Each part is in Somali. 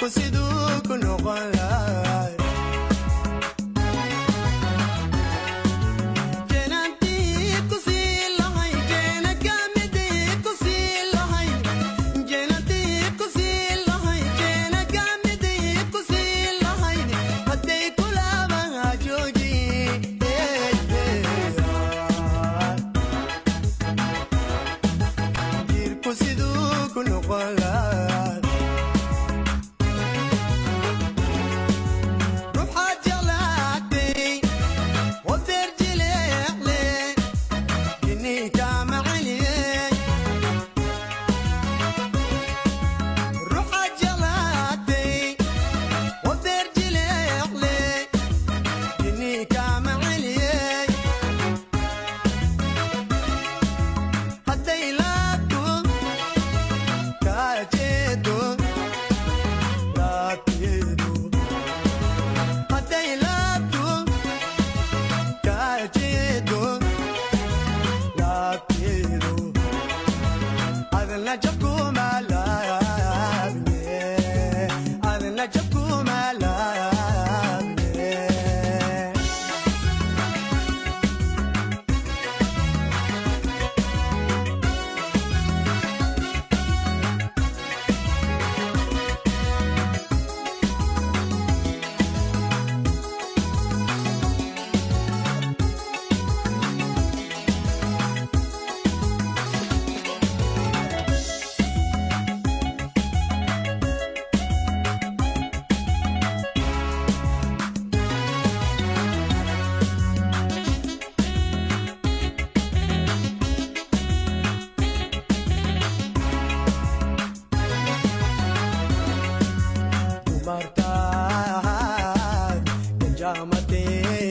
Jirku siduu ku noqon lahay? Jeenantii ku sii lahay, jeena kamidii ku sii lahay, jeenantii ku sii lahay, jeena kamidii ku sii lahay, hadday kulaaba jooji. Jirku siduu ku noqon lahay? Ruuxaad jeclaatay oo beer jileecle jininka maceliyey, ruuxaad jeclaatay oo beer jileecle jininka maceliyey, hadday laabto kaa jeedo laabteedu, hadday laabto kaa jeedo laabteedu, adna jabkuma laabne, adna jabkuma laabne. Dumartaad gajaamatee,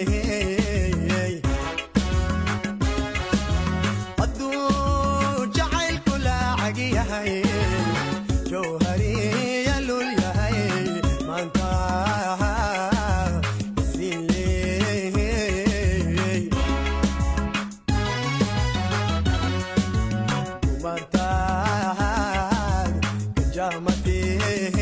hadduu jacaylku laacag yahay, jawhariya lul yahay, maanta isiinleey. Dumartaad gajaamatee.